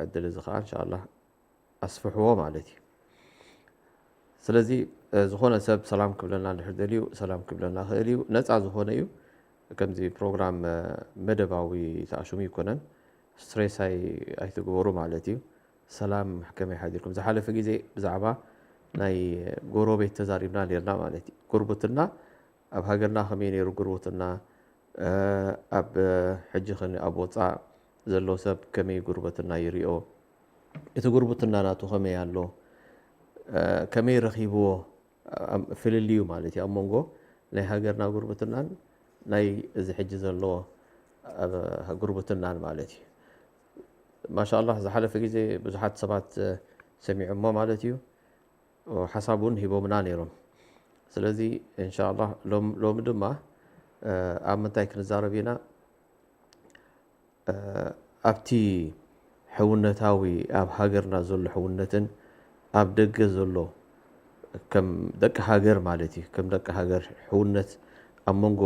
ዕድል እዚ ከዓ እንሻላ ኣስፍሕዎ ማለት እዩ። ስለዚ ዝኾነ ሰብ ሰላም ክብለና እንድሕር ደልዩ ሰላም ክብለና ክእል እዩ። ነፃ ዝኾነ እዩ። ከምዚ ፕሮግራም መደባዊ ተኣሽሙ ይኮነን። ስትሬስ ኣይትግበሩ ማለት እዩ። ሰላም ከመይ ሓዲርኩም? ዝሓለፈ ግዜ ብዛዕባ ናይ ጎረቤት ተዛሪብና ነርና ማለት እዩ። ጉርብትና ኣብ ሃገርና ከመይ ነይሩ ጉርብትና? ኣብ ሕጂ ኸ ኣብ ወፃእ ዘሎ ሰብ ከመይ ጉርብትና ይሪኦ? እቲ ጉርብትና ናቱ ከመይ ኣሎ? ከመይ ረኺብዎ? ፍልልዩ ማለት እዩ ኣብ መንጎ ናይ ሃገርና ጉርብትናን ናይ እዚ ሕጂ ዘሎ ጉርብትናን ማለት እዩ። ማሻላ ዝሓለፈ ግዜ ብዙሓት ሰባት ሰሚዖሞ ማለት እዩ። ሓሳብ እውን ሂቦምና ነይሮም። ስለዚ እንሻላ ሎሚ ድማ ኣብ ምንታይ ክንዛረብ ኢና? ኣብቲ ሕውነታዊ ኣብ ሃገርና ዘሎ ሕውነትን ኣብ ደገ ዘሎ ከም ደቂ ሃገር ማለት እዩ ከም ደቂ ሃገር ሕውነት ኣብ መንጎ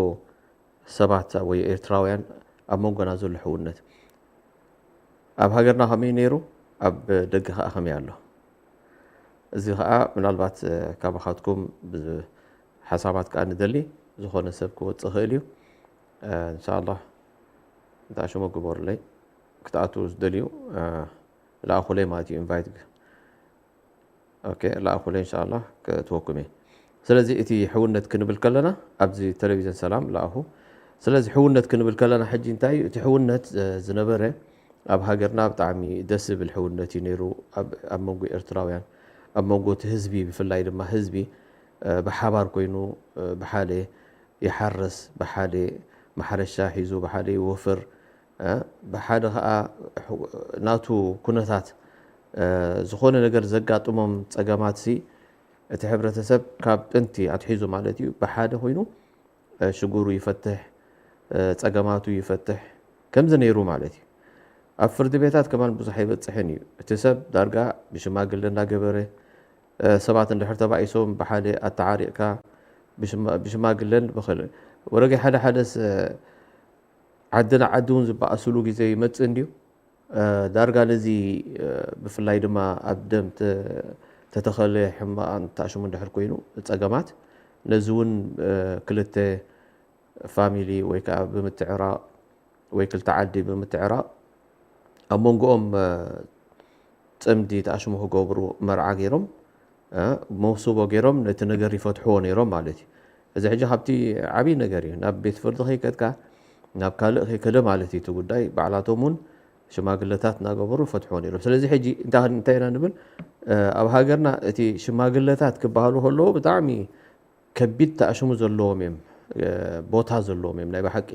ሰባት ወይ ኤርትራውያን ኣብ መንጎና ዘሎ ሕውነት ኣብ ሃገርና ከመይ ነይሩ ኣብ ደገ ከዓ ከመይ ኣሎ? እዚ ከዓ ምናልባት ካባኻትኩም ሓሳባት ከዓ ንደሊ ዝኾነ ሰብ ክወፅእ ክእል እዩ። እንሻላ እንታይ ሽሙ ግበሩለይ ክትኣትዉ ዝደልዩ ለኣኹለይ ማለት እዩ። ኢንቫይት ለኣኹለይ እንሻላ ክትወኩም እየ። ስለዚ እቲ ሕውነት ክንብል ከለና ኣብዚ ቴሌቪዥን ሰላም ለኣኹ። ስለዚ ሕውነት ክንብል ከለና ሕጂ እንታይ እዩ እቲ ሕውነት ዝነበረ ኣብ ሃገርና ብጣዕሚ ደስ ዝብል ሕውነት እዩ ነይሩ ኣብ መንጎ ኤርትራውያን ኣብ መንጎ እቲ ህዝቢ ብፍላይ ድማ ህዝቢ ብሓባር ኮይኑ ብሓደ ይሓርስ ብሓደ ማሕረሻ ሒዙ ብሓደ ይወፍር ብሓደ ከዓ ናቱ ኩነታት ዝኾነ ነገር ዘጋጥሞም ፀገማት ሲ እቲ ሕብረተሰብ ካብ ጥንቲ ኣትሒዙ ማለት እዩ ብሓደ ኮይኑ ሽግሩ ይፈትሕ ፀገማቱ ይፈትሕ ከምዚ ነይሩ ማለት እዩ። ኣብ ፍርዲ ቤታት ከማን ብዙሕ ኣይበፅሕን እዩ። እቲ ሰብ ዳርጋ ብሽማግለ እንዳገበረ ሰባት እንድሕር ተባኢሶም ብሓደ ኣተዓሪቕካ ብሽማግለን ብክል ወረገ ሓደ ሓደስ ዓዲ ንዓዲ እውን ዝበኣስሉ ግዜ ይመፅእ እንድዩ። ዳርጋ ነዚ ብፍላይ ድማ ኣብ ደም ተተኸለ ሕማቕ ተኣሽሙ እንድሕር ኮይኑ ፀገማት ነዚ እውን ክልተ ፋሚሊ ወይ ከዓ ብምትዕራቕ ወይ ክልተ ዓዲ ብምትዕራቕ ኣብ መንጎኦም ፅምዲ ተኣሽሙ ክገብሩ መርዓ ገይሮም መውስቦ ገይሮም ነቲ ነገር ይፈትሕዎ ነይሮም ማለት እዩ። እዚ ሕጂ ካብቲ ዓብዪ ነገር እዩ። ናብ ቤት ፍርዲ ከይከድካ ናብ ካልእ ከይከደ ማለት እዩ እቲ ጉዳይ። ባዕላቶም እውን ሽማግለታት እናገበሩ ይፈትሕዎ ነይሮም። ስለዚ ሕጂ እንታይ እንታይ ኢና ንብል ኣብ ሃገርና እቲ ሽማግለታት ክበሃሉ ከለዉ ብጣዕሚ ከቢድ ተኣሽሙ ዘለዎም እዮም ቦታ ዘለዎም እዮም ናይ ብሓቂ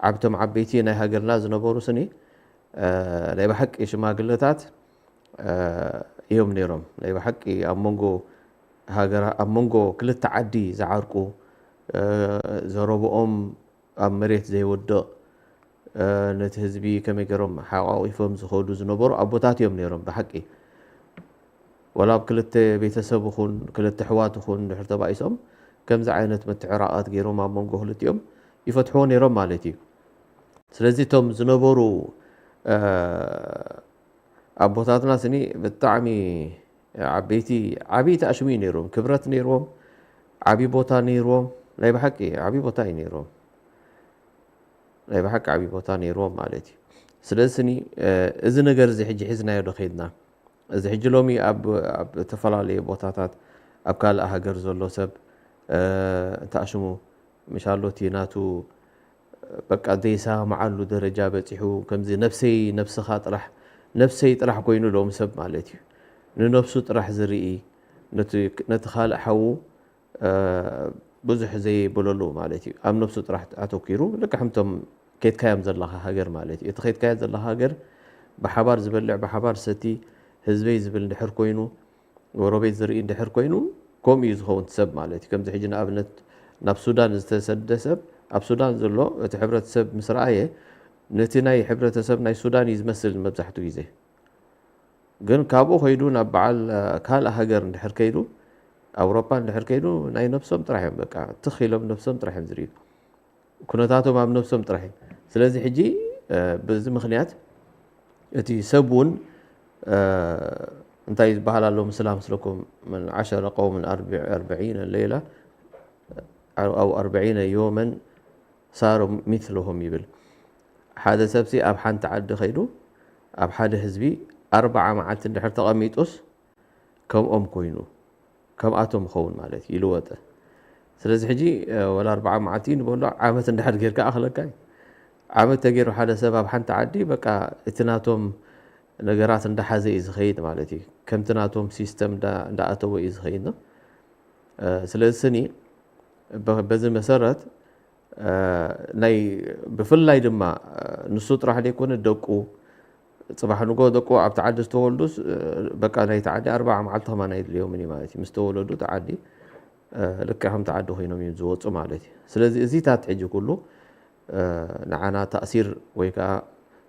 ዓብቶም ዓበይቲ ናይ ሃገርና ዝነበሩ ስኒ ናይ ብሓቂ ሽማግለታት እዮም ነይሮም ናይ ብሓቂ ኣብ መንጎ ሃገራ ኣብ መንጎ ክልተ ዓዲ ዝዓርቁ ዘረብኦም ኣብ መሬት ዘይወድቕ ነቲ ህዝቢ ከመይ ገይሮም ሓቋቒፎም ዝኸዱ ዝነበሩ ኣቦታት እዮም ነይሮም ብሓቂ። ዋላ ኣብ ክልተ ቤተሰብ ኹን ክልተ ኣሕዋት ኹን ድሕር ተባኢሶም ከምዚ ዓይነት ምትዕራቓት ገይሮም ኣብ መንጎ ክልቲኦም ይፈትሕዎ ነይሮም ማለት እዩ። ስለዚ እቶም ዝነበሩ ኣቦታትና ስኒ ብጣዕሚ ዓበይቲ ዓብይቲ ኣሽሙ እዩ ነይሮም ክብረት ነይርዎም ዓብዪ ቦታ ነይርዎም ናይ ብሓቂ ዓብዪ ቦታ እዩ ነይርዎም ናይ ብሓቂ ዓብዪ ቦታ ነይርዎም ማለት እዩ። ስለዚ ስኒ እዚ ነገር እዚ ሕጂ ሒዝናዮ ዶ ከይድና እዚ ሕጂ ሎሚ ኣብ ኣብ ዝተፈላለዩ ቦታታት ኣብ ካልእ ሃገር ዘሎ ሰብ እንታይ ሽሙ ምሻሎ እቲ ናቱ በቃ ዘይሰማማዓሉ ደረጃ በፂሑ ከምዚ ነብሰይ ነብስኻ ጥራሕ ነብሰይ ጥራሕ ኮይኑ ሎም ሰብ ማለት እዩ ንነብሱ ጥራሕ ዝርኢ ነቲ ካልእ ሓዉ ብዙሕ ዘይብለሉ ማለት እዩ ኣብ ነብሱ ጥራሕ ኣተኪሩ ልክዕ ከምቶም ከድካዮም ዘለኻ ሃገር ማለት እዩ እቲ ከድካዮ ዘለኻ ሃገር ብሓባር ዝበልዕ ብሓባር ዝሰቲ ህዝበይ ዝብል እንድሕር ኮይኑ ጎረቤት ዝርኢ እንድሕር ኮይኑ ከምኡ እዩ ዝኸውን ሰብ ማለት እዩ ከምዚ ሕጂ ንኣብነት ናብ ሱዳን ዝተሰደ ሰብ ኣብ ሱዳን ዘሎ እቲ ሕብረተሰብ ምስ ረኣየ ነቲ ናይ ሕብረተሰብ ናይ ሱዳን እዩ ዝመስል መብዛሕትኡ ግዜ ግን ካብኡ ከይዱ ናብ በዓል ካልእ ሃገር እንድሕር ከይዱ ኣውሮፓ እንድሕር ከይዱ ናይ ነብሶም ጥራሕ እዮም በቃ ትኽ ኢሎም ነብሶም ጥራሕ እዮም ዝርእዩ ኩነታቶም ኣብ ነብሶም ጥራሕ እዩ ስለዚ ሕጂ በዚ ምክንያት እቲ ሰብ እውን እንታይ ዝበሃል ኣሎ ምስላ ምስለኩም፣ من عشر قوم أربعين ليلة أو أربعين يوما صاروا مثلهم ይብል። ሓደ ሰብሲ ኣብ ሓንቲ ዓዲ ከይዱ ኣብ ሓደ ህዝቢ ኣርባዓ መዓልቲ እንድሕር ተቐሚጡስ ከምኦም ኮይኑ ከምኣቶም ይኸውን ማለት እዩ፣ ይልወጠ። ስለዚ ሕጂ ወላ ኣርባዓ መዓልቲ ንበሎ ዓመት እንድሕር ጌርካ ኣኽለካ እዩ። ዓመት ተገይሩ ሓደ ሰብ ኣብ ሓንቲ ዓዲ በቃ እቲ ናቶም ነገራት እንዳሓዘ እዩ ዝኸይድ ማለት እዩ። ከምቲ ናቶም ሲስተም እንዳኣተወ እዩ ዝኸይድ ነው። ስለዚ ስኒ በዚ መሰረት ናይ ብፍላይ ድማ ንሱ ጥራሕ ዘይኮነ ደቁ ጽባሕ ንጎ ደቁ ኣብቲ ዓዲ ዝተወልዱስ በቃ ናይቲ ዓዲ ኣርባዓ መዓልቲ ከማን ኣይድልዮምን እዩ ማለት እዩ። ምስ ተወለዱ እቲ ዓዲ ልክዕ ከምቲ ዓዲ ኮይኖም እዮም ዝወፁ ማለት እዩ። ስለዚ እዚታት ሕጂ ኩሉ ንዓና ታእሲር ወይ ከዓ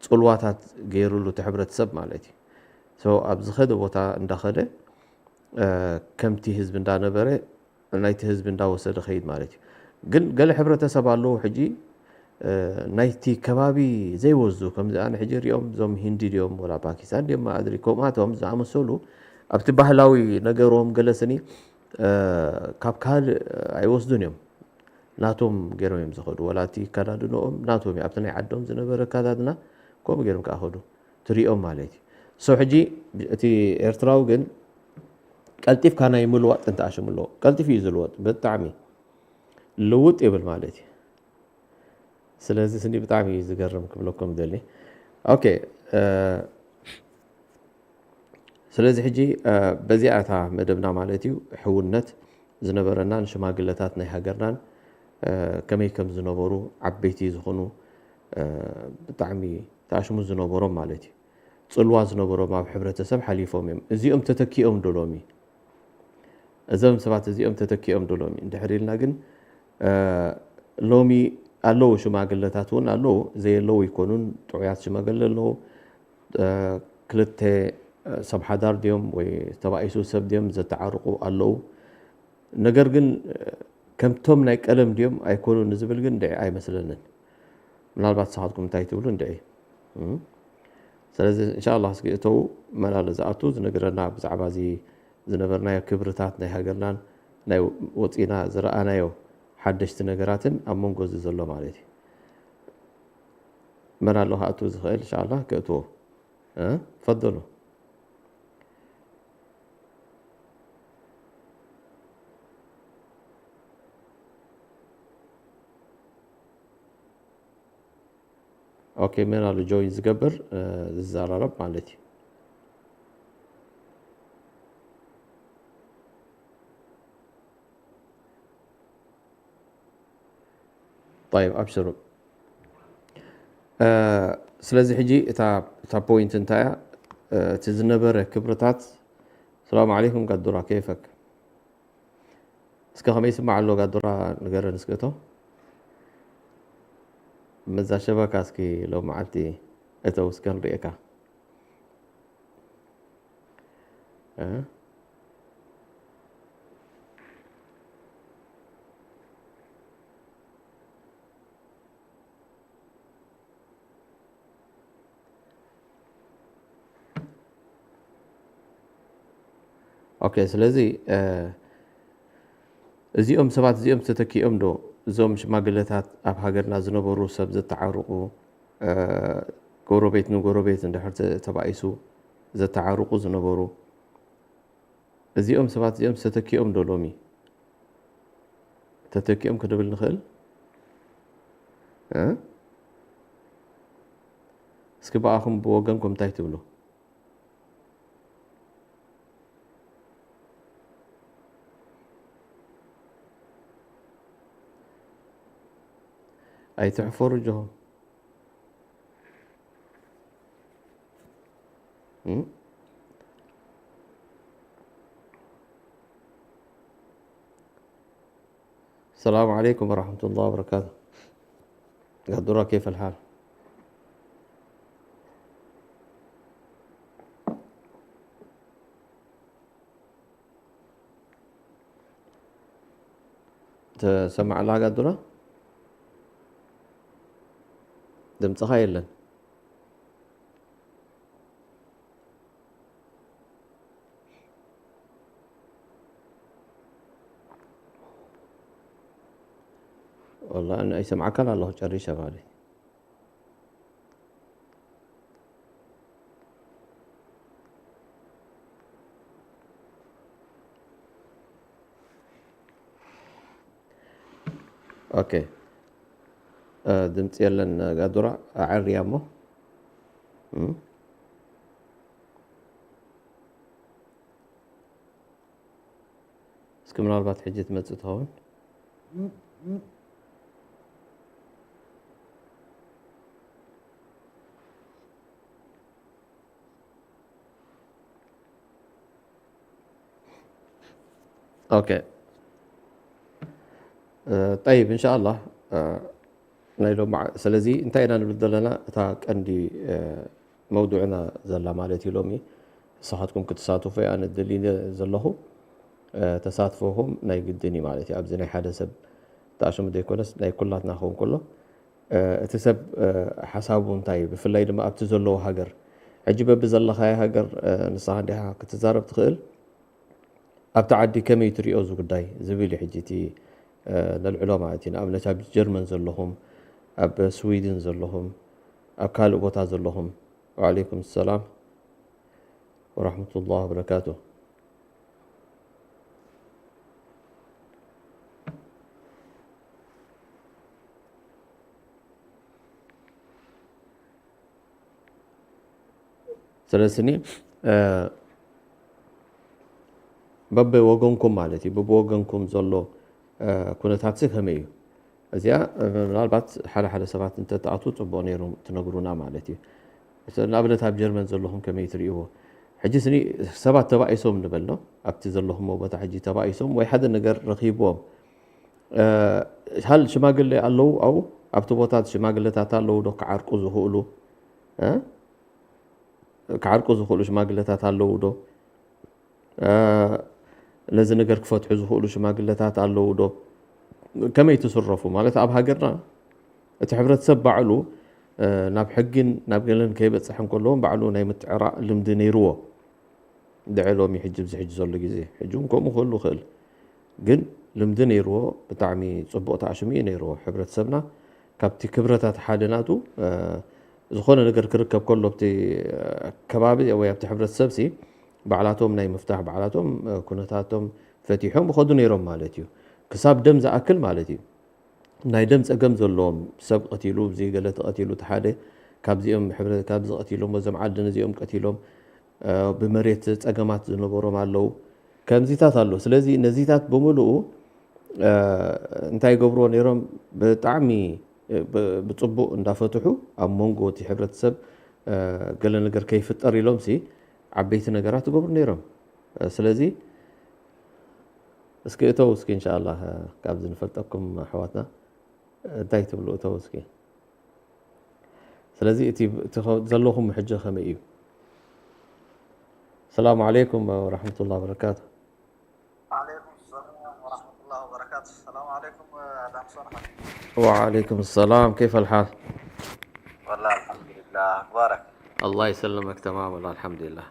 ፅልዋታት ገይሩሉ እቲ ሕብረተሰብ ማለት እዩ። ኣብ ዝኸደ ቦታ እንዳኸደ ከምቲ ህዝቢ እንዳነበረ ናይቲ ህዝቢ እንዳወሰደ ኸይድ ማለት እዩ። ግን ገለ ሕብረተሰብ ኣለዉ ሕጂ ናይቲ ከባቢ ዘይወዙ ከምዚ ኣነ ሕጂ ሪኦም እዞም ሂንዲ ድዮም ወላ ፓኪስታን ድዮም ማእድሪ ከምኣቶም ዝኣመሰሉ ኣብቲ ባህላዊ ነገሮም ገለ ስኒ ካብ ካልእ ኣይወስዱን እዮም። ናቶም ገይሮም እዮም ዝኸዱ። ወላ እቲ ኣከዳድንኦም ናቶም እዩ። ኣብቲ ናይ ዓዶም ዝነበረ ኣከዳድና ከምኡ ገይሮም ከኣ ኸዱ። ትሪኦም ማለት እዩ። So ሕጂ እቲ ኤርትራዊ ግን ቀልጢፍካ ናይ ምልዋጥ እንተኣሽሙ ኣለዎ። ቀልጢፉ እዩ ዝልወጥ። ብጣዕሚ ልውጥ ይብል ማለት እዩ። ስለዚ ስኒ ብጣዕሚ እዩ ዝገርም ክብለኩም ደሊ። ኦኬ፣ ስለዚ ሕጂ በዚኣ እታ መደብና ማለት እዩ ሕውነት ዝነበረናን ሽማግለታት ናይ ሃገርናን ከመይ ከም ዝነበሩ ዓበይቲ ዝኾኑ ብጣዕሚ ተኣሽሙ ዝነበሮም ማለት እዩ። ጽልዋ ዝነበሮም ኣብ ሕብረተሰብ ሓሊፎም እዮም። እዚኦም ተተኪኦም ዶ ሎሚ? እዞም ሰባት እዚኦም ተተኪኦም ዶ ሎሚ? እንድሕር ኢልና ግን ሎሚ ኣለዉ ሽማግለታት እውን ኣለዉ፣ ዘየለዉ ኣይኮኑን። ጥዑያት ሽማግለ ኣለዉ። ክልተ ሰብ ሓዳር ድዮም ወይ ተባኢሱ ሰብ ድዮም ዘተዓርቑ ኣለዉ። ነገር ግን ከምቶም ናይ ቀደም ድዮም ኣይኮኑን ንዝብል ግን እንድዒ ኣይመስለንን። ምናልባት ንስኻትኩም እንታይ ትብሉ እንድዒ። ስለዚ እንሻላ እስኪ እተው መን ኣሎ ዝኣቱ ዝነግረና ብዛዕባ እዚ ዝነበርናዮ ክብርታት ናይ ሃገርናን ናይ ወፂና ዝረኣናዮ ሓደሽቲ ነገራትን ኣብ መንጎ እዚ ዘሎ ማለት እዩ። መን ኣሎ ክኣቱ ዝኽእል እንሻላ ክእትዎ። ፈደሉ። ኦኬ፣ መን ኣሎ ጆይን ዝገብር ዝዘራረብ ማለት እዩ። طيب أبشروا. ስለዚ ሕጂ እታ ፖይንት እንታይ እያ? እቲ ዝነበረ ክብርታት። ሰላም ዓለይኩም ጋዱራ ኬፈክ? እስከ ከመይ ይስማዕ ኣሎ ጋዱራ ንገረን እስከ እቶ መዛ ሸበካ እስኪ ሎም መዓልቲ እተው እስከ ንርእየካ። ኦኬ ስለዚ እዚኦም ሰባት እዚኦም ተተኪኦም ዶ እዞም ሽማግለታት ኣብ ሃገርና ዝነበሩ ሰብ ዘተዓርቑ ጎረቤት ንጎረቤት እንድሕር ተባኢሱ ዘተዓርቑ ዝነበሩ እዚኦም ሰባት እዚኦም ተተኪኦም ዶ ሎሚ ተተኪኦም ክንብል ንኽእል? እስኪ ብኣኹም ብወገንኩም እንታይ ትብሉ? ኣይትሕፈሩ ጆሆም። السلام عليكم ورحمة الله وبركاته. قدرة، كيف الحال؟ ትሰማዕ ኣለኻ ጋዱራ? ድምፅኻ የለን። ኣይሰምዓካን ኣለኹ ጨሪሰ ማለት እዩ። ኦኬ። ድምፂ የለን ጋዱራ። ኣዐርያ እሞ እስኪ ምናልባት ሕጂ ትመፅእ ትኸውን። ኦኬ። ጠይብ እንሻኣላ። ናይ ሎም ስለዚ እንታይ ኢና ንብል ዘለና? እታ ቀንዲ መውዱዕና ዘላ ማለት እዩ ሎሚ ንስኻትኩም ክትሳትፉ እያ ንድሊ ዘለኹ። ተሳትፎኹም ናይ ግድን እዩ ማለት እዩ። ኣብዚ ናይ ሓደ ሰብ ተኣሽሙ ዘይኮነስ ናይ ኩላትና ክኸውን ከሎ እቲ ሰብ ሓሳቡ እንታይ እዩ፣ ብፍላይ ድማ ኣብቲ ዘለዎ ሃገር ሕጂ በቢ ዘለኻዮ ሃገር ንስኻ እንዲኻ ክትዛረብ ትኽእል። ኣብቲ ዓዲ ከመይ ትሪኦ እዚ ጉዳይ ዝብል እዩ ሕጂ እቲ ነልዕሎ ማለት እዩ። ንኣብነት ኣብ ጀርመን ዘለኹም፣ ኣብ ስዊድን ዘለኹም፣ ኣብ ካልእ ቦታ ዘለኹም። ወዓለይኩም ሰላም ወራሕመቱላህ ወበረካቱ። ስለስኒ በበወገንኩም ማለት እዩ። በብወገንኩም ዘሎ ኩነታት ከመይ እዩ? እዚኣ ምናልባት ሓደ ሓደ ሰባት እንተተኣትዉ ፅቡቕ ነይሩ ትነግሩና ማለት እዩ። ንኣብነት ኣብ ጀርመን ዘለኹም ከመይ ትርእይዎ? ሕጂ ስኒ ሰባት ተባኢሶም ንበል ዶ ኣብቲ ዘለኹምዎ ቦታ ሕጂ ተባኢሶም ወይ ሓደ ነገር ረኺብዎም፣ ሃል ሽማግሌ ኣለዉ ኣብኡ ኣብቲ ቦታ ሽማግሌታት ኣለዉ ዶ ክዓርቁ ዝኽእሉ? ክዓርቁ ዝኽእሉ ሽማግሌታት ኣለዉ ዶ? ነዚ ነገር ክፈትሑ ዝኽእሉ ሽማግሌታት ኣለዉ ዶ? ከመይ ትስረፉ ማለት ኣብ ሃገርና እቲ ሕብረተሰብ ባዕሉ ናብ ሕግን ናብ ገለን ከይበፅሕ እንከሎ ባዕሉ ናይ ምትዕራቕ ልምዲ ነይርዎ። ድዐ ሎሚ ሕጂ ብዚ ሕጂ ዘሎ ግዜ ሕጂ እውን ከምኡ ክህሉ ይኽእል፣ ግን ልምዲ ነይርዎ። ብጣዕሚ ፅቡቕ ተኣሽሙ እዩ ነይርዎ። ሕብረተሰብና ካብቲ ክብረታት ሓደ ናቱ ዝኾነ ነገር ክርከብ ከሎ ኣብቲ ከባቢ ወይ ኣብቲ ሕብረተሰብ ሲ ባዕላቶም ናይ ምፍታሕ ባዕላቶም ኩነታቶም ፈቲሖም ይኸዱ ነይሮም ማለት እዩ። ክሳብ ደም ዝኣክል ማለት እዩ። ናይ ደም ፀገም ዘለዎም ሰብ ቀቲሉ እዚ ገለ ተቐቲሉ እቲ ሓደ ካብዚኦም ሕብረ ካብዚ ቀቲሎም እዞም ዓዲ ነዚኦም ቀቲሎም ብመሬት ፀገማት ዝነበሮም ኣለዉ። ከምዚታት ኣሎ። ስለዚ ነዚታት ብምልኡ እንታይ ይገብርዎ ነይሮም? ብጣዕሚ ብፅቡቕ እንዳፈትሑ ኣብ መንጎ እቲ ሕብረተሰብ ገለ ነገር ከይፍጠር ኢሎም ሲ ዓበይቲ ነገራት ይገብሩ ነይሮም። ስለዚ እስኪ እተው እስኪ እንሻላ ካብዚ ንፈልጠኩም ኣሕዋትና እንታይ ትብሉ እተው እስኪ። ስለዚ እቲ ዘለኹም ሕጂ ከመይ እዩ? ሰላም ዓለይኩም ወራሕመቱላ ወበረካቱ። ዓለይኩም ሰላም ወራሕመቱላ ወበረካቱ። ሰላም ዓለይኩም ኣዳምሶን ሓ ወዓለይኩም ሰላም፣ ከይፈ ልሓል? ወላ ኣልሓምዱሊላህ። ሙባረክ። ኣላህ ይሰልመክ። ተማም ወላ ኣልሓምዱሊላህ።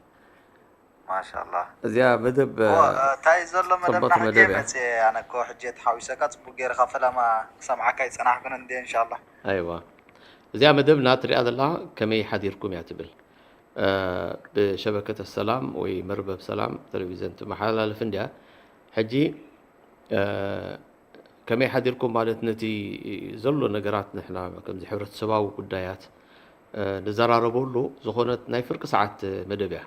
ማሻላ። እዚኣ መደብ እንታይ ዘሎ መደብ ጽቡቕ ናሕጂ መደብ እያ። መጽየ ኣነ እኮ ሕጂ ተሓዊሰካ ጽቡቅ ገይርካ ፈለማ ክሰምዓካ ይጸናሕኩ ነን እንድየ እንሻላ። ኣይዋ እዚኣ መደብ ናትሪኣ ዘለኻ ከመይ ሓዲርኩም እያ ትብል። ብሸበከተ ሰላም ወይ መርበብ ሰላም ቴሌቪዝን ትመሓላለፍ እንድያ። ሕጂ ከመይ ሓዲርኩም ማለት ነቲ ዘሎ ነገራት ንሕና ከምዚ ሕብረተሰባዊ ጉዳያት ንዘራረበሉ ዝኾነት ናይ ፍርቂ ሰዓት መደብ እያ።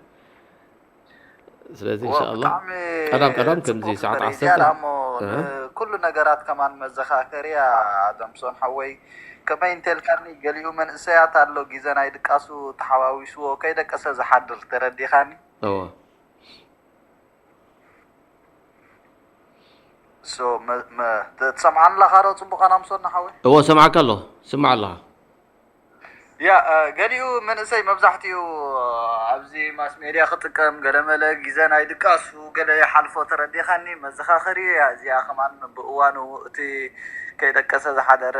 ስለዚ እንሻኣላ ቀዳም ቀዳም ከምዚ ሰዓት ዓሰርተ ሞ ኩሉ ነገራት ከማን መዘኻከርያ ኣደምሶን ሓወይ ከመይ እንተልካኒ ገሊኡ መንእሰያት ኣሎ ግዜ ናይ ድቃሱ ተሓዋዊስዎ ከይደቀሰ ዝሓድር ተረዲኻኒ። እዎ ትሰምዓኒ ኣለኻ ዶ ጽቡቕ ኣናምሶና ሓወይ? እዎ ሰምዓካ ኣለኹ። ስማዕ ኣለኻ። ያ ገሊኡ መንእሰይ መብዛሕትኡ ኣብዚ ማስ ሜድያ ክጥቀም ገለመለ ግዜ ናይ ድቃሱ ገለ ይሓልፎ ተረዲኻኒ። መዘኻኸሪ እያ እዚኣ ከማን ብእዋኑ እቲ ከይደቀሰ ዝሓደረ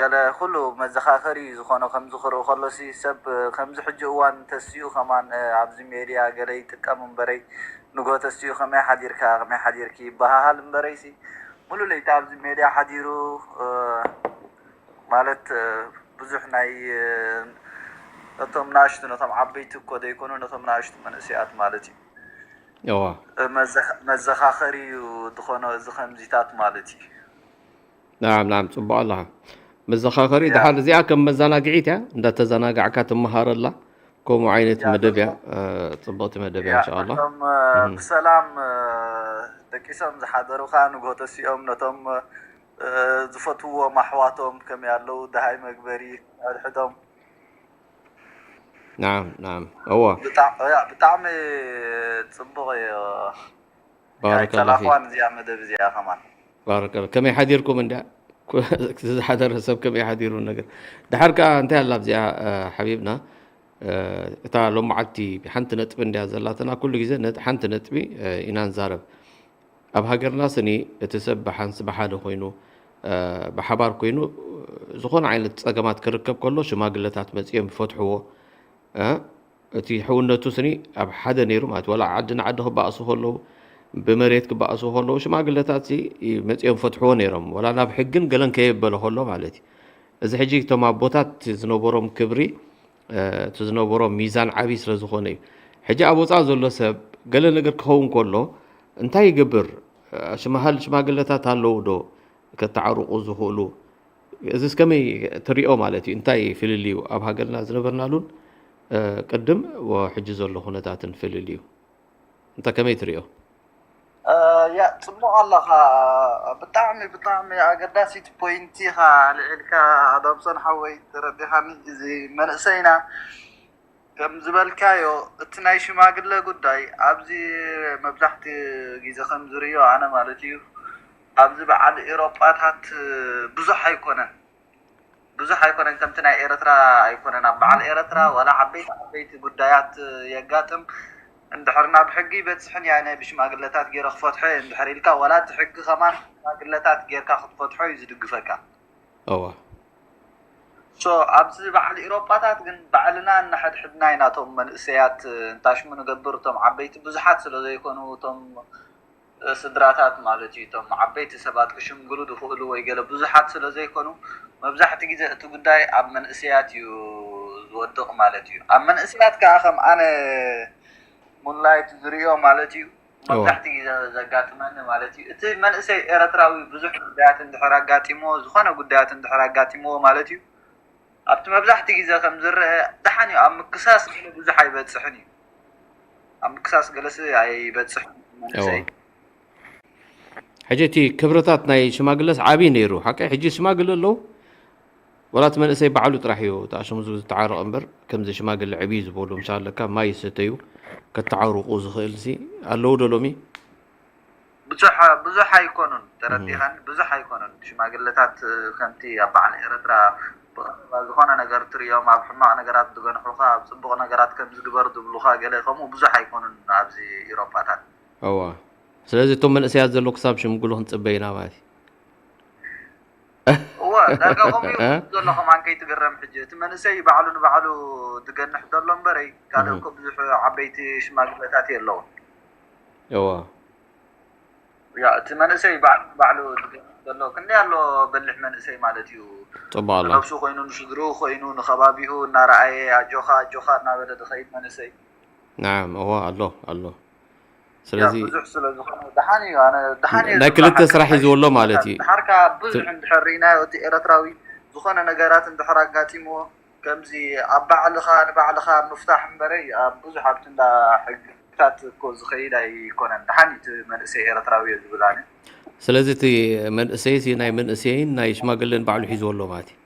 ገለ ኩሉ መዘኻኸሪ እዩ ዝኾኖ። ከምዚ ክርኢ ከሎሲ ሰብ ከምዚ ሕጂ እዋን ተሲኡ ከማን ኣብዚ ሜድያ ገለ ይጥቀም እምበረይ ንግሆ ተሲኡ ከመይ ሓዲርካ ከመይ ሓዲርኪ ይበሃሃል እምበረይሲ ሙሉ ለይቲ ኣብዚ ሜድያ ሓዲሩ ማለት ብዙሕ ናይ ነቶም ናሽቱ ነቶም ዓበይቲ እኮ ዘይኮኑ ነቶም ናሽቱ መንእሰያት ማለት እዩ። እዋ መዘኻኸሪ እዩ ዝኾነ እዚ ከምዚታት ማለት እዩ። ናም ናም ጽቡቅ ኣለኻ። መዘኻኸሪ ድሓር እዚኣ ከም መዘናግዒት እያ፣ እንዳተዘናጋዕካ ትመሃረላ። ከምኡ ዓይነት መደብ እያ። ጽቡቅቲ መደብ እያ። እንሻኣላ ነቶም ብሰላም ደቂሶም ዝሓደሩ ከዓ ንግሆ ተሲኦም ነቶም ዝፈትዎም ኣሕዋቶም ከመይ ኣለዉ ደሃይ መግበሪ ሕድሕዶም ናም ናም እዎ ብጣዕ- ያ፣ ብጣዕሚ ፅቡቅ እዩ ባረከላ ፊክ ይተላኳን እዚኣ መደብ እዚኣ ከማን ባረከላ ከመይ ሓዲርኩም እንዳ ዝሓደረ ሰብ ከመይ ሓዲሩ ነገር ድሓር ከዓ እንታይ ኣላ ኣብዚኣ ሓቢብና እታ ሎመዓልቲ ሓንቲ ነጥቢ እንድያ ዘላትና ኩሉ ግዜ ሓንቲ ነጥቢ ኢና ንዛረብ ኣብ ሃገርና ስኒ እቲ ሰብ ብሓንስ ብሓደ ኮይኑ ብሓባር ኮይኑ ዝኾነ ዓይነት ፀገማት ክርከብ ከሎ ሽማግለታት መፅኦም ይፈትሕዎ እቲ ሕውነቱ ስኒ ኣብ ሓደ ነይሩ ማለት ዋላ ዓዲ ንዓዲ ክበኣሱ ከለዉ ብመሬት ክበኣሱ ከለዉ ሽማግለታት መፅኦም ፈትሕዎ ነይሮም ዋላ ናብ ሕግን ገለን ከየበለ ከሎ ማለት እዩ እዚ ሕጂ እቶም ኣቦታት ዝነበሮም ክብሪ እቲ ዝነበሮም ሚዛን ዓብዪ ስለ ዝኾነ እዩ። ሕጂ ኣብ ወፃኢ ዘሎ ሰብ ገለ ነገር ክኸውን ከሎ እንታይ ይገብር? ሽማሃል ሽማግለታት ኣለዉ ዶ ከተዓርቑ ዝኽእሉ? እዚስ ከመይ ትሪኦ ማለት እዩ? እንታይ ፍልልዩ ኣብ ሃገርና ዝነበርናሉን ቅድም ሕጂ ዘሎ ኩነታትን ፍልልዩ? እንተ ከመይ ትሪኦ? ያ ጽቡቕ ኣለኻ። ብጣዕሚ ብጣዕሚ ኣገዳሲት ፖይንቲ ኢኻ ኣልዒልካ ኣዳምሶን ሓወይ ተረዲኻኒ። እዚ መንእሰይና ከም ዝበልካዮ እቲ ናይ ሽማግለ ጉዳይ ኣብዚ መብዛሕቲ ግዜ ከም ዝርእዮ ኣነ ማለት እዩ ኣብዚ በዓል ኤሮጳታት ብዙሕ ኣይኮነን። ብዙሕ ኣይኮነን ከምቲ ናይ ኤረትራ ኣይኮነን ኣብ በዓል ኤረትራ ዋላ ዓበይቲ ዓበይቲ ጉዳያት የጋጥም እንድሕር ናብ ሕጊ ይበፅሕን ያነ ብሽማግለታት ገይረ ክፈትሖ እየ እንድሕር ኢልካ ዋላ እቲ ሕጊ ከማን ሽማግለታት ገይርካ ክትፈትሖ እዩ ዝድግፈካ እዋ ሶ ኣብዚ በዓል ኢሮጳታት ግን ባዕልና እናሐድሕድና ኢና እቶም መንእሰያት እንታሽሙ ንገብር እቶም ዓበይቲ ብዙሓት ስለ ዘይኮኑ እቶም ስድራታት ማለት እዩ እቶም ዓበይቲ ሰባት ክሽምግሉ ዝኽእሉ ወይ ገለ ብዙሓት ስለ ዘይኮኑ መብዛሕቲ ግዜ እቲ ጉዳይ ኣብ መንእሰያት እዩ ዝወድቕ ማለት እዩ ኣብ መንእሰያት ከዓ ከም ኣነ ሙንላይት ዝርእዮ ማለት እዩ መብዛሕቲ ግዜ ዘጋጥመኒ ማለት እዩ እቲ መንእሰይ ኤረትራዊ ብዙሕ ጉዳያት እንድሕር ኣጋጢምዎ ዝኾነ ጉዳያት እንድሕር ኣጋጢምዎ ማለት እዩ ኣብቲ መብዛሕቲ ግዜ ከም ዝረአ ደሓን እዩ ኣብ ምክሳስ ገለ ብዙሕ ኣይበፅሕን እዩ ኣብ ምክሳስ ገለስ ኣይበፅሕን መንእሰይ ሕጂ እቲ ክብርታት ናይ ሽማግለስ ዓብዪ ነይሩ ሓቀይ ሕጂ ሽማግለ ኣለዉ ወላ እቲ መንእሰይ ባዕሉ ጥራሕ እዩ ተኣሽሙ ዝተዓረቐ እምበር ከምዚ ሽማግለ ዕብይ ዝበሉ ምሻ ኣለካ ማይ ይሰተዩ ከተዓርቑ ዝኽእል ሲ ኣለዉ ዶ ሎሚ ብዙሕ ብዙሕ ኣይኮኑን ተረዲኻኒ ብዙሕ ኣይኮኑን ሽማግለታት ከምቲ ኣብ በዓል ኤረትራ ብቐረባ ዝኾነ ነገር ትርእዮም ኣብ ሕማቕ ነገራት ዝገንሑኻ ኣብ ፅቡቕ ነገራት ከም ዝግበር ዝብሉኻ ገለ ከምኡ ብዙሕ ኣይኮኑን ኣብዚ ኢሮፓታት እዋ ስለዚ እቶም መንእሰያት ዘሎ ክሳብ ሽምግሉ ክንፅበ ኢና ማለት እዩ እወ ዳርጋ ከምኡ እዩ ዘሎ ከማን ከይትግረም ሕጂ እቲ መንእሰይ ባዕሉ ንባዕሉ ዝገንሕ ዘሎ እምበረይ ካልእ እኮ ብዙሕ ዓበይቲ ሽማግለታት የለውን እዋ ያ እቲ መንእሰይ ባዕሉ ንባዕሉ ዝገንሕ ዘሎ ክንደይ ኣሎ በሊሕ መንእሰይ ማለት እዩ ፅቡቅ ኣሎ ነብሱ ኮይኑ ንስድርኡ ኮይኑ ንከባቢኡ እናረኣየ ኣጆኻ ኣጆኻ እናበለ ዝኸይድ መንእሰይ ናዓም እዋ ኣሎ ኣሎ ስለዚ ብዙሕ ስለ ዝኾነ ደሓን እዩ ኣነ ደሓን እዩ ናይ ክልተ ስራሕ እዩ ዝወሎ ማለት እዩ ድሓር ከዓ ብዙሕ እንድሕር ርኢናዮ እቲ ኤረትራዊ ዝኾነ ነገራት እንድሕር ኣጋጢምዎ ከምዚ ኣብ ባዕልኻ ንባዕልኻ ምፍታሕ እምበረይ ኣብ ብዙሕ ኣብቲ እንዳ ሕግታት እኮ ዝኸይድ ኣይኮነን ደሓን እዩ እቲ መንእሰይ ኤረትራዊ እየ ዝብል ኣነ ስለዚ እቲ መንእሰይ ናይ መንእሰይን ናይ ሽማግለን ባዕሉ ሒዝዎ ኣሎ ማለት እዩ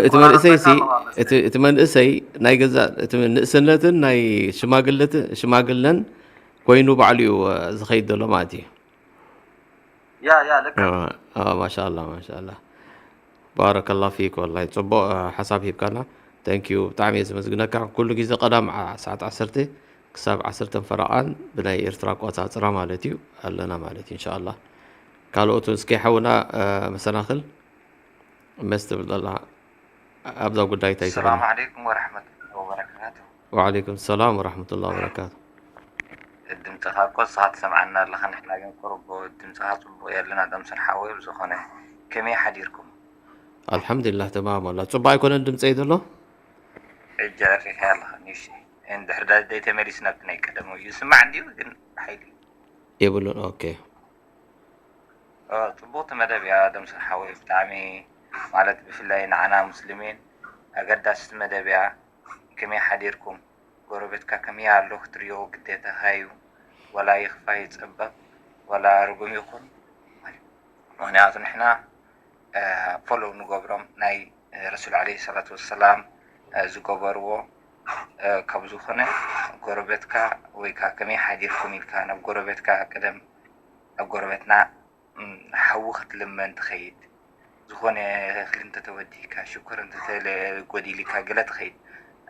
እቲ መንእሰይ ሲ እቲ መንእሰይ ናይ ገዛ እቲ ንእስነትን ናይ ሽማግለትን ሽማግለን ኮይኑ ባዕሉ እዩ ዝኸይድ ዘሎ ማለት እዩ ያ ያ ልክ ማሻላ ማሻላ ባረከላ ፊክ ወላሂ ፅቡቅ ሓሳብ ሂብካና thank you ብጣዕሚ እየ ዘመስግነካ ኩሉ ግዜ ቀዳም ሰዓት ዓሰርተ ክሳብ ዓሰርተ ፈረቓን ብናይ ኤርትራ ኣቆፃፅራ ማለት እዩ ኣለና ማለት እዩ እንሻላ ካልኦት እስኪ ሓውና መሰናኽል መስ ትብል ዘላ ኣብዛ ጉዳይ እንታይ ትብል ሰላም ዓለይኩም ወረሕመቱላ ወበረካቱ ወዓለይኩም ሰላም ወረሕመቱላ ወበረካቱ ድምፅኻ እኮ ንስኻ ትሰምዓና ኣለኻ፣ ንሕና ግን ቁሩብ ድምፅኻ ፅቡቕ የለን። ኣዳምሰን ሓወይ፣ ብዝኾነ ከመይ ሓዲርኩም? ኣልሓምዱሊላህ፣ ተማም ኣላ። ፅቡቅ ኣይኮነን ድምፀይ ዘሎ? ሕጂ ኣሪኻ ኣለኻ ንሽ እንድሕር ዳ ደይ ተመሊስ ናብቲ ናይ ቀደሙ እዩ ስማዕ እንዲዩ ግን ሓይሊ የብሉን። ኦኬ። ኦ፣ ጽቡቕቲ መደብ እያ ኣዳምሰን ሓወይ፣ ብጣዕሚ ማለት ብፍላይ ንዓና ሙስሊሚን ኣገዳሲት መደብ እያ። ከመይ ሓዲርኩም? ጎረቤትካ ከመይ ኣሎ ክትሪኦ ግዴታኻ እዩ። ወላ ይኽፋ ይጸበብ ወላ ርጉም ይኹን፣ ምኽንያቱ ንሕና ፎሎው ንገብሮም ናይ ረሱል ዓለይሂ ሰላቱ ወሰላም ዝገበርዎ። ካብ ዝኾነ ጎረቤትካ ወይ ከዓ ከመይ ሓዲርኩም ኢልካ ናብ ጎረቤትካ ቅደም፣ ናብ ጎረቤትና ሓዊ ክትልመን ትኸይድ። ዝኾነ እኽሊ እንተተወዲካ ሽኮር እንተተጎዲልካ ገለ ትኸይድ።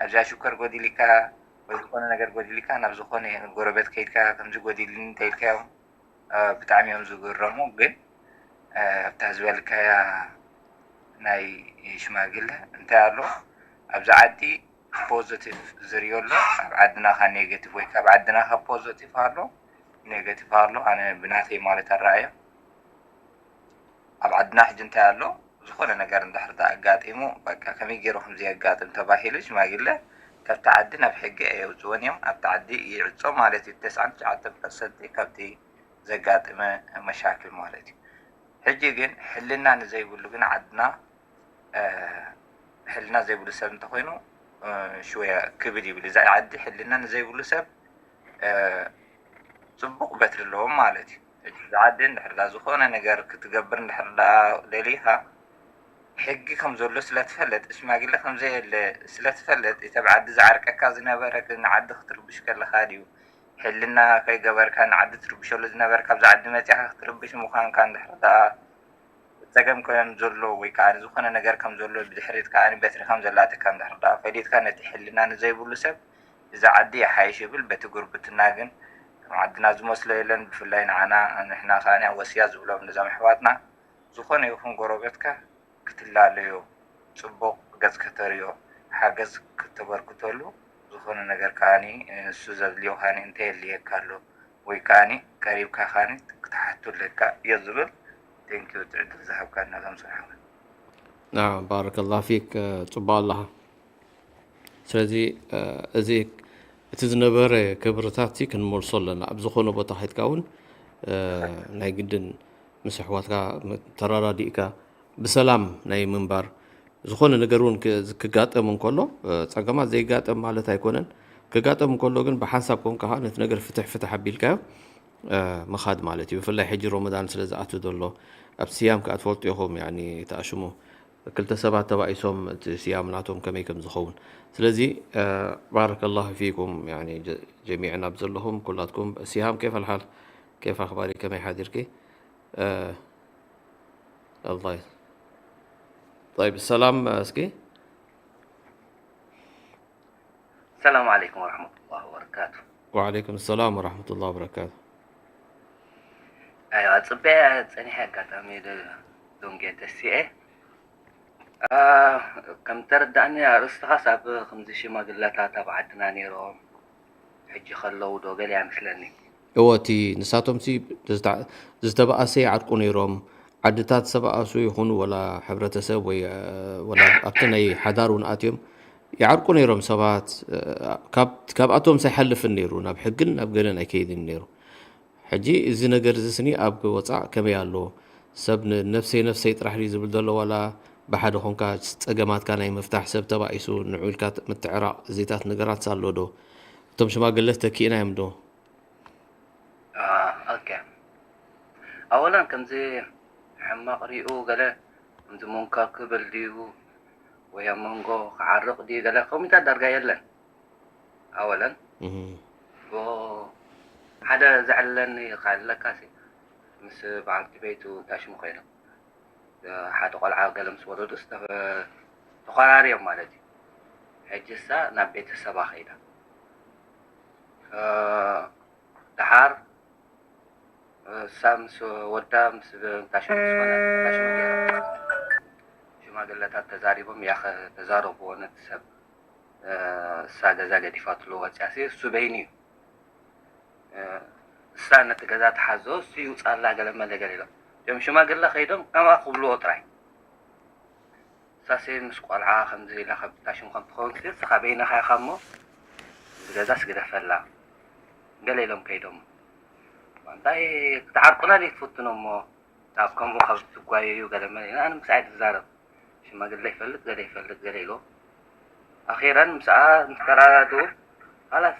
ኣብዚኣ ሽኮር ጎዲልካ ወይ ዝኾነ ነገር ጎዲልካ ናብ ዝኾነ ጎረቤት ከይድካ ከምዚ ጎዲልኒ እንተኢልካዮም ብጣዕሚ እዮም ዝግረሙ። ግን ኣብታ ዝበልካያ ናይ ሽማግለ እንታይ ኣሎ ኣብዚ ዓዲ ፖዘቲቭ ዝርዮ ኣሎ፣ ኣብ ዓድና ካ ኔጋቲቭ ወይ ካብ ዓድና ካ ፖዘቲቭ ኣሎ ኔጋቲቭ ኣሎ። ኣነ ብናተይ ማለት ኣረኣየ ኣብ ዓድና ሕጂ እንታይ ኣሎ ዝኾነ ነገር እንድሕር ኣጋጢሙ በቃ ከመይ ገይሩ ከምዚ የጋጥም ተባሂሉ ሽማግለ ካብቲ ዓዲ ናብ ሕጊ ኣየውፅወን እዮም። ኣብቲ ዓዲ ይዕፆ ማለት እዩ ተስዓን ትሽዓተን ፐርሰንት ካብቲ ዘጋጥመ መሻክል ማለት እዩ። ሕጂ ግን ሕልና ንዘይብሉ ግን ዓድና ሕልና ዘይብሉ ሰብ እንተኮይኑ ሽወያ ክብል ይብል። እዛ ዓዲ ሕልና ንዘይብሉ ሰብ ፅቡቅ በትሪ ኣለዎም ማለት እዩ። ሕጂ እዛ ዓዲ እንድሕር ዳ ዝኾነ ነገር ክትገብር እንድሕር ዳ ደሊኻ ሕጊ ከም ዘሎ ስለትፈልጥ ሽማግለ ከም ዘየለ ስለትፈልጥ እቲ ኣብ ዓዲ ዝዓርቀካ ዝነበረ ንዓዲ ክትርብሽ ከለኻ ድዩ ሕልና ከይገበርካ ንዓዲ ትርብሸሉ ዝነበርካ ኣብዚ ዓዲ መፂኻ ክትርብሽ ምዃንካ እንድሕር ዳ ፀገም ከም ዘሎ ወይ ከዓ ዝኾነ ነገር ከም ዘሎ ብድሕሪት ከዓ በትሪ ከም ዘላትካ እንድሕር ዳ ፈሊጥካ ነቲ ሕልና ንዘይብሉ ሰብ እዚ ዓዲ ይሓይሽ ይብል። በቲ ጉርብትና ግን ከም ዓድና ዝመስሎ የለን። ብፍላይ ንዓና ንሕና ከዓ ወስያ ዝብሎም ነዞም ኣሕዋትና ዝኾነ ይኹን ጎረቤትካ ክትላለዮ፣ ፅቡቕ ገፅ ከተርእዮ፣ ሓገዝ ክተበርክተሉ ዝኾነ ነገር ከዓኒ ንሱ ዘድልዮ ከዓኒ እንታይ የድልየካ ኣሎ ወይ ከዓኒ ቀሪብካ ከዓኒ ክትሓቱ ኣለካ እየ ዝብል። ቴንኪዩ እቲ ዕድል ዝሃብካና ከምስርሓ ናም ባረከላህ ፊክ። ፅቡቅ ኣለኻ። ስለዚ እዚ እቲ ዝነበረ ክብርታት ክንመልሶ ኣለና። ኣብ ዝኾነ ቦታ ከድካ እውን ናይ ግድን ምስ ኣሕዋትካ ተረዳዲእካ ብሰላም ናይ ምንባር ዝኾነ ነገር እውን ክጋጠም እንከሎ ፀገማት ዘይጋጠም ማለት ኣይኮነን። ክጋጠም እንከሎ ግን ብሓንሳብ ኮንካ ከዓ ነቲ ነገር ፍትሕ ፍትሕ ኣቢልካዮ ምኻድ ማለት እዩ። ብፍላይ ሕጂ ሮመዳን ስለ ዝኣቱ ዘሎ ኣብ ስያም ከዓ ትፈልጡ ኢኹም ያኒ ተኣሽሙ ክልተ ሰባት ተባኢሶም እቲ ስያም ናቶም ከመይ ከም ዝኸውን። ስለዚ ባረከላሁ ፊኩም ያኒ ጀሚዕን ኣብ ዘለኹም ኩላትኩም። ሲሃም ኬፍ ኣልሓል ኬፍ ኣኽባሪ ከመይ ሓዲርኪ? ኣላህ طيب ሰላም እስኪ السلام عليكم ورحمة الله وبركاته. وعليكم السلام ورحمة الله وبركاته. ኣይዋ ፅበያ ፀኒሐ ኣጋጣሚ ዶንጌ ተሲኤ ከም ተረዳእኒ ኣርእስትኻስ ኣብ ከምዚ ሽማግለታት ኣብ ዓድና ነይሮም ሕጂ ከለዉ ዶ ገለ ይመስለኒ። እወ እቲ ንሳቶም ሲ ዝተባኣሰ ይዓርቁ ነይሮም። ዓድታት ዝተባኣሱ ይኹኑ ወላ ሕብረተሰብ ወይ ወላ ኣብቲ ናይ ሓዳር እውን ኣትዮም ይዓርቁ ነይሮም ሰባት። ካብኣቶም ኣይሓልፍን ነይሩ፣ ናብ ሕግን ናብ ገለን ኣይከይድን ነይሩ። ሕጂ እዚ ነገር እዚ ስኒ ኣብ ወፃእ ከመይ ኣሎ? ሰብ ነፍሰይ ነፍሰይ ጥራሕ ድዩ ዝብል ዘሎ ዋላ ብሓደ ኮንካ ፀገማትካ ናይ ምፍታሕ ሰብ ተባኢሱ ንዑ ኢልካ ምትዕራቕ እዚታት ነገራት ኣሎ ዶ? እቶም ሽማግለስ ተኪእናዮም ዶ? ኦኬ ኣወላን ከምዚ ሕማቕ ሪኡ ገለ ከምዚ መንከር ክብል ድዩ ወይ ኣብ መንጎ ክዓርቕ ድዩ ገለ ኮሚታት ዳርጋ የለን። ኣወለን ሓደ ዘዕለኒ ካለካ ምስ በዓልቲ ቤቱ ታሽሙ ኮይኖም ሓደ ቆልዓ ገለ ምስ ወለዱስ ተኾራርዮም ማለት እዩ። ሕጂ እሳ ናብ ቤተሰባ ከይዳ ደሓር እሳ ምስ ወዳ ምስ ታሽሙ ዝኾነ ታሽሙ ገይሮም ሽማግለታት ተዛሪቦም ያኸ ተዛረብዎ ነቲ ሰብ እሳ ገዛ ገዲፋትሉ ወፅያ ሲ እሱ በይኑ እዩ እሳ ነቲ ገዛ ትሓዞ፣ እሱ ይውፃላ ገለ መለ ገለ ኢሎም። እቶም ሽማግለ ከይዶም ከምኣ ክብልዎ ጥራይ። እሳሴ ምስ ቆልዓ ከምዚ ኢላ ከብታ ሽም ከም ትኸውን ሲ እስኻ በይንኻ ኢኻ እሞ እዚ ገዛስ ግደፈላ ገለ ኢሎም ከይዶም። እንታይ ክትዓርቁና ድዩ ትፍትኑ እሞ ናብ ከምኡ ካብ ትጓየዩ ገለ መለ ኢላ ኣነ ምስኣ እየ ዝዛረብ። ሽማግለ ይፈልጥ ገለ ይፈልጥ ገለ ኢሉ ኣኺረን ምስኣ ምስ ተራዳድኡ ኻላስ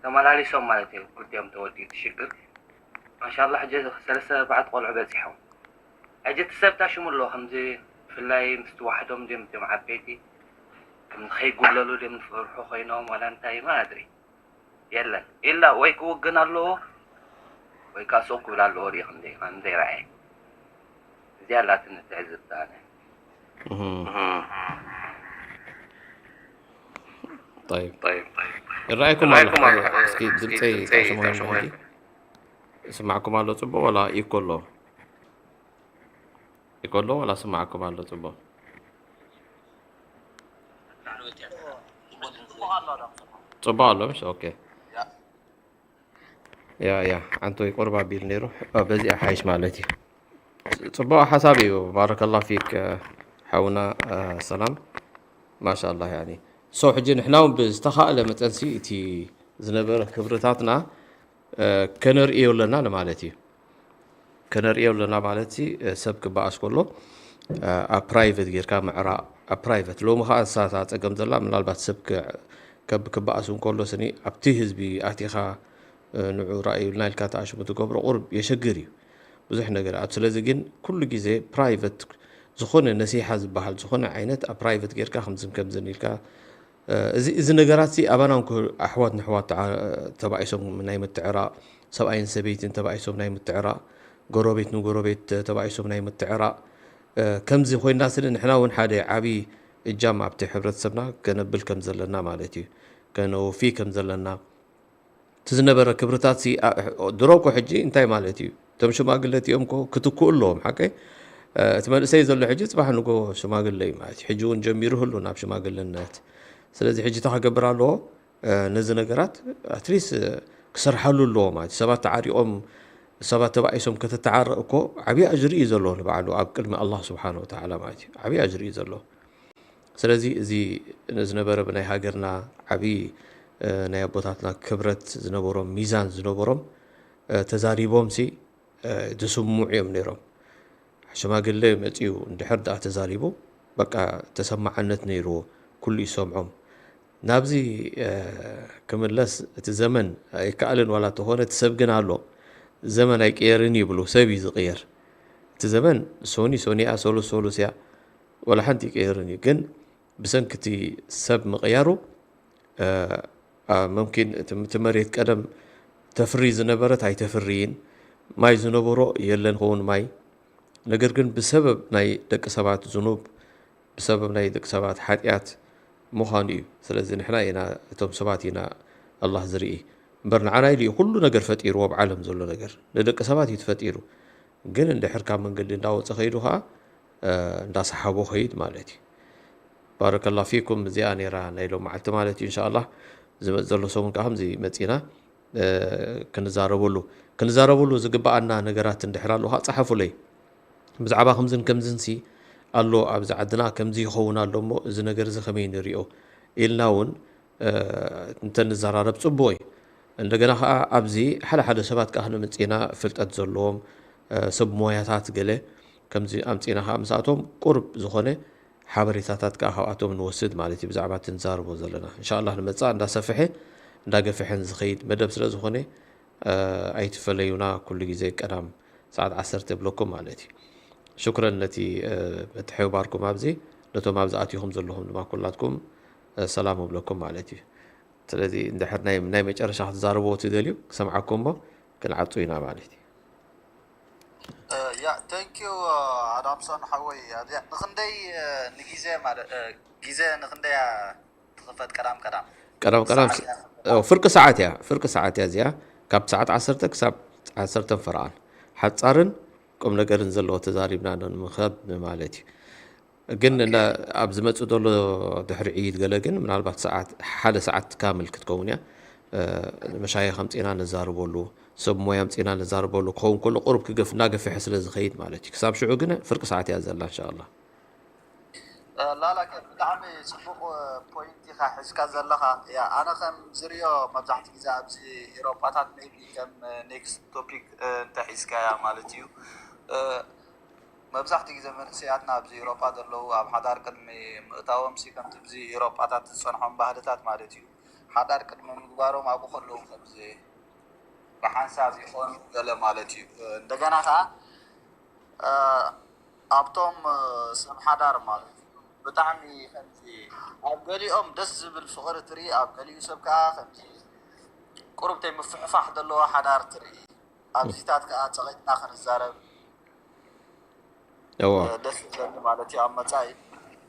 ተመላሊሶም ማለት እዩ። ክልቲኦም ተወዲኡ እቲ ሽግር ማሻላ ሕጂ ሰለስተ ኣርባዕተ ቆልዑ በፂሖም። ሕጂ እቲ ሰብ ታሽሙ ኣሎ ከምዚ ብፍላይ ምስ ተዋሕዶም ድዮም እቶም ዓበይቲ ከምዚ ከይጉለሉ ድዮም ዝፈርሑ ኮይኖም ዋላ እንታይ ማድሪ የለን ኢላ ወይ ክውግን ኣለዎ ወይ ከዓ ስቕ ክብል ኣለዎ ሪኢ ከም ዘይረኣየ እዚኣ ኣላትኒ ትዕዝብቲ ኣነ طيب ይረኣይኩም ኣሎ እስኪ ድምፀይ ታሽሙ ይስማዕኩም ኣሎ ፅቡቅ ወላ ኢኮ ኣሎ ኢኮ ኣሎ ወላ ስማዕኩም ኣሎ ፅቡቅ ፅቡቅ ኣሎ ምሽ ኦኬ ያ ያ ዓንቶይ ቁርብ ኣቢሉ ነይሩ በዚኣ ሓይሽ ማለት እዩ ፅቡቅ ሓሳብ እዩ ባረከላ ፊክ ሓውና ሰላም ማሻላ ያኒ ሶ ሕጂ ንሕና እውን ብዝተኻእለ መጠንሲ እቲ ዝነበረ ክብርታትና ከነርእዮ ኣለና ማለት እዩ ከነርእዮ ኣለና ማለት ሰብ ክበኣስ ከሎ ኣብ ፕራይቨት ጌርካ ምዕራቕ ኣብ ፕራይቨት ሎሚ ከዓ እሳታ ፀገም ዘላ ምናልባት ሰብ ከብ ክበኣስ እንከሎ ስኒ ኣብቲ ህዝቢ ኣቲኻ ንዑ ራእዩልና ኢልካ ተኣሽሙ ትገብሮ ቁርብ የሸግር እዩ ብዙሕ ነገር ኣብ ስለዚ ግን ኩሉ ግዜ ፕራይቨት ዝኾነ ነሲሓ ዝበሃል ዝኾነ ዓይነት ኣብ ፕራይቨት ጌርካ ከምዝን ከምዝን ኢልካ እዚ እዚ ነገራት እዚ ኣባና እንኮ ኣሕዋት ንሕዋት ተባኢሶም ናይ ምትዕራቕ ሰብኣይን ሰበይትን ተባኢሶም ናይ ምትዕራቕ ጎረቤት ንጎረቤት ተባኢሶም ናይ ምትዕራቕ ከምዚ ኮይና ስለ ንሕና እውን ሓደ ዓብዪ እጃም ኣብቲ ሕብረተሰብና ከነብል ከም ዘለና ማለት እዩ ከነወፊ ከም ዘለና እቲ ዝነበረ ክብርታት ሲ ድሮ እኮ ሕጂ እንታይ ማለት እዩ እቶም ሽማግለ እቲኦም እኮ ክትክኡ ኣለዎም ሓቀይ እቲ መንእሰይ ዘሎ ሕጂ ፅባሕ ንጎ ሽማግለ እዩ ማለት እዩ ሕጂ እውን ጀሚሩ ህሉ ናብ ሽማግልነት ስለዚ ሕጂ እንታይ ክገብር ኣለዎ ነዚ ነገራት ኣትሊስ ክሰርሓሉ ኣለዎ ማለት እዩ ሰባት ተዓሪቆም ሰባት ተባኢሶም ከተተዓረቕ እኮ ዓብዪ ኣጅሪ እዩ ዘለዎ ንባዕሉ ኣብ ቅድሚ ኣላህ ስብሓን ወተዓላ ማለት እዩ ዓብዪ ኣጅሪ እዩ ዘለዎ ስለዚ እዚ ዝነበረ ብናይ ሃገርና ዓብዪ ናይ ኣቦታትና ክብረት ዝነበሮም ሚዛን ዝነበሮም ተዛሪቦም ሲ ዝስምዑ እዮም ነይሮም ሽማግለ መፅኡ እንድሕር ደኣ ተዛሪቡ በቃ ተሰማዕነት ነይርዎ ኩሉ ይሰምዖም ናብዚ ክምለስ እቲ ዘመን ኣይከኣልን ዋላ ተኾነ እቲ ሰብ ግን ኣሎ ዘመን ኣይቅየርን ይብሉ ሰብ እዩ ዝቅየር እቲ ዘመን ሶኒ ሶኒያ ሶሉስ ሶሉስ እያ ወላ ሓንቲ ይቅየርን እዩ ግን ብሰንኪ እቲ ሰብ ምቕያሩ ሙምኪን እቲ መሬት ቀደም ተፍሪ ዝነበረት ኣይተፍርይን ማይ ዝነበሮ የለን ኸውን ማይ ነገር ግን ብሰበብ ናይ ደቂ ሰባት ዝኑብ ብሰበብ ናይ ደቂ ሰባት ሓጢኣት ምዃኑ እዩ ስለዚ ንሕና ኢና እቶም ሰባት ኢና ኣላህ ዝርኢ እምበር ንዓና ኢሉ እዩ ኩሉ ነገር ፈጢርዎ ኣብ ዓለም ዘሎ ነገር ንደቂ ሰባት እዩ ተፈጢሩ ግን እንድሕር ካብ መንገዲ እንዳወፀ ከይዱ ከዓ እንዳሰሓቦ ከይድ ማለት እዩ ባረከላ ፊኩም እዚኣ ነራ ናይ ሎም መዓልቲ ማለት እዩ እንሻ ኣላህ ዝመፅ ዘሎ ሰሙን ከዓ ከምዚ መፂና ክንዛረበሉ ክንዛረበሉ ዝግበኣና ነገራት እንድሕር ኣለካ ፀሓፉለይ ብዛዕባ ከምዝን ከምዝንሲ ኣሎ ኣብዚ ዓድና ከምዚ ይኸውን ኣሎ እሞ እዚ ነገር እዚ ከመይ ንሪኦ ኢልና እውን እንተንዘራረብ ፅቡቅ እዩ እንደገና ከዓ ኣብዚ ሓደ ሓደ ሰባት ከዓ ክንምፅና ፍልጠት ዘለዎም ሰብ ሞያታት ገለ ከምዚ ኣምፅና ከዓ ምስኣቶም ቁርብ ዝኾነ ሓበሬታታት ከዓ ካብኣቶም ንወስድ ማለት እዩ ብዛዕባ እቲ ንዛረቦ ዘለና እንሻላ ንመፃእ እንዳሰፍሐ እንዳገፍሐን ዝኸይድ መደብ ስለ ዝኾነ ኣይትፈለዩና ኩሉ ግዜ ቀዳም ሰዓት ዓሰርተ ብለኩም ማለት እዩ ሽክረን ነቲ ምትሕብባርኩም ኣብዚ ነቶም ኣብዚ ኣትኹም ዘለኹም ድማ ኩላትኩም ሰላም እብለኩም ማለት እዩ ስለዚ እንድሕር ናይ መጨረሻ ክትዛረብዎ ትደልዩ ክሰምዓኩም ሞ ክንዓፁ ኢና ማለት እዩ ያ ቴንኪዩ ኣዳምሶን ሓወይ ኣብዚኣ ንክንደይ ንግዜ ማለት ግዜ ንክንደይ ትኽፈት ቀዳም ቀዳም ቀዳም ቀዳም ፍርቂ ሰዓት እያ ፍርቂ ሰዓት እያ እዚኣ ካብ ሰዓት ዓሰርተ ክሳብ ዓሰርተ ፈረቓን ሓፃርን ቁም ነገርን ዘለዎ ተዛሪብና ንምኸድ ማለት እዩ ግን ኣብ ዝመፅእ ዘሎ ድሕሪ ዕይድ ገለ ግን ምናልባት ሰዓት ሓደ ሰዓት ካምል ክትከውን እያ መሻይኽ ኣምፂእና ነዛርበሉ፣ ሰብ ሞያ ኣምፂእና ነዛርበሉ ክኸውን ከሎ ቁሩብ ክገፍ እናገፍሐ ስለ ዝኸይድ ማለት እዩ። ክሳብ ሽዑ ግን ፍርቂ ሰዓት እያ ዘላ እንሻላ። ላላ ብጣዕሚ ፅቡቅ ፖይንት ኢካ ሒዝካ ዘለካ። ያ ኣነ ከም ዝሪኦ መብዛሕትኡ ግዜ ኣብዚ ኤሮጳታት ሜቢ ከም ኔክስት ቶፒክ እንተሒዝካያ ማለት እዩ። መብዛሕትኡ ግዜ መንእሰያትና ኣብዚ ኤሮጳ ዘለዉ ኣብ ሓዳር ቅድሚ ምእታዎም ሲ ከምቲ ብዚ ኤሮጳታት ዝፀንሖም ባህልታት ማለት እዩ ሓዳር ቅድሚ ምግባሮም ኣብኡ ከለዉ ከምዚ ብሓንሳብ ይኾኑ ገለ ማለት እዩ። እንደገና ከዓ ኣብቶም ሰብ ሓዳር ማለት እዩ ብጣዕሚ ከምዚ ኣብ ገሊኦም ደስ ዝብል ፍቕሪ ትርኢ፣ ኣብ ገሊኡ ሰብ ከዓ ከምዚ ቁሩብተይ ምፍሕፋሕ ዘለዎ ሓዳር ትርኢ። ኣብዚታት ከዓ ፀቒጥና ክንዛረብ እዎ ደስ ዝብለኒ ማለት እዩ። ኣብ መፃኢ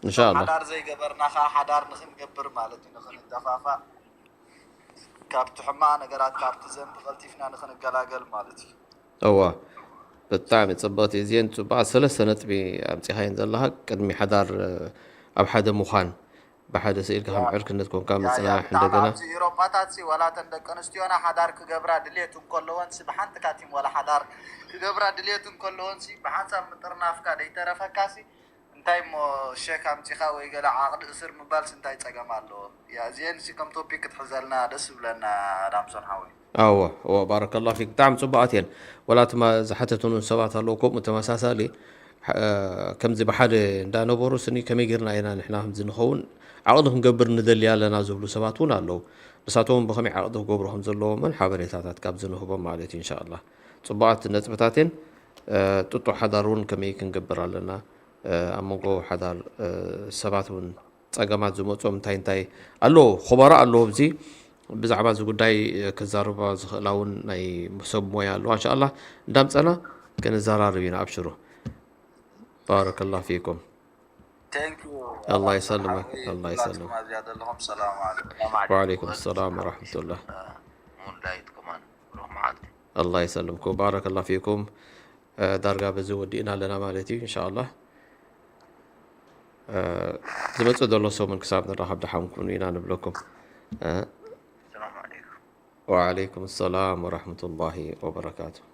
እንሻላ ሓዳር ዘይገበርና ከዓ ሓዳር ንክንገብር ማለት እዩ ንክንደፋፋእ ካብቲ ሕማቕ ነገራት ካብቲ ዘንቢ ቀልጢፍና ንክንገላገል ማለት እዩ። እዋ ብጣዕሚ ፅብቕቲ እዚአን ፅቡቓት ሰለስተ ነጥቢ ኣምፂኻየን ዘለኻ። ቅድሚ ሓዳር ኣብ ሓደ ምዃን ብሓደ ስኢልካ ከም ዕርክነት ኮንካ ምፅናሕ እንደገና ኣብዚ ኤሮፓታት ሲ ዋላ ተን ደቂ ኣንስትዮና ሓዳር ክገብራ ድሌት እንከለወን ሲ ብሓንቲ ካቲም ዋላ ሓዳር ክገብራ ድሌት እንከለወን ሲ ብሓንሳብ ምጥርናፍካ ደይተረፈካ ሲ እንታይ እሞ ሸክ ኣምፂኻ ወይ ገለ ዓቕዲ እስር ምባል ሲ እንታይ ፀገም ኣለዎ? ያ እዚአን ሲ ከም ቶፒክ ክትሕዘልና ደስ ይብለና ዳምሶን ሓወይ። ኣወ እወ ባረከላሁ ፊክ ብጣዕሚ ፅቡቃት እየን። ወላ ትማ ዝሓተቱን ሰባት ኣለዉ ከምኡ ተመሳሳሊ ከምዚ ብሓደ እንዳነበሩ ስኒ ከመይ ጌርና ኢና ንሕና ከምዚ ንኸውን ዓቕዲ ክንገብር ንደሊ ኣለና ዝብሉ ሰባት እውን ኣለዉ። ንሳቶም ብኸመይ ዓቕዲ ክገብሩ ከም ዘለዎምን ሓበሬታታት ካብዚ ንህቦም ማለት እዩ እንሻላ። ፅቡቃት ነጥብታት እየን። ጥጡሕ ሓዳር እውን ከመይ ክንገብር ኣለና ኣብ መንጎ ሓዳር ሰባት እውን ፀገማት ዝመፅኦም እንታይ እንታይ ኣለዎ ኹበራ ኣለዎ ኣብዚ ብዛዕባ እዚ ጉዳይ ክዛረባ ዝኽእላ እውን ናይ ሰብ ሞያ ኣለዋ እንሻላ እንዳምፀና ክንዘራርብ ኢና ኣብሽሩ ባረከላ ፊኩም الله يسلمك الله يسلمك وعليكم السلام ورحمة الله الله يسلمكم بارك الله فيكم ዳርጋ በዚ ወዲእና ኣለና ማለት እዩ እንሻላ ዝመፅእ ዘሎ ሰሙን ክሳብ ንራኸብ ደሓን ኩኑ ኢና ንብለኩም ሰላም ዓለይኩም وعليكم السلام ورحمة الله وبركاته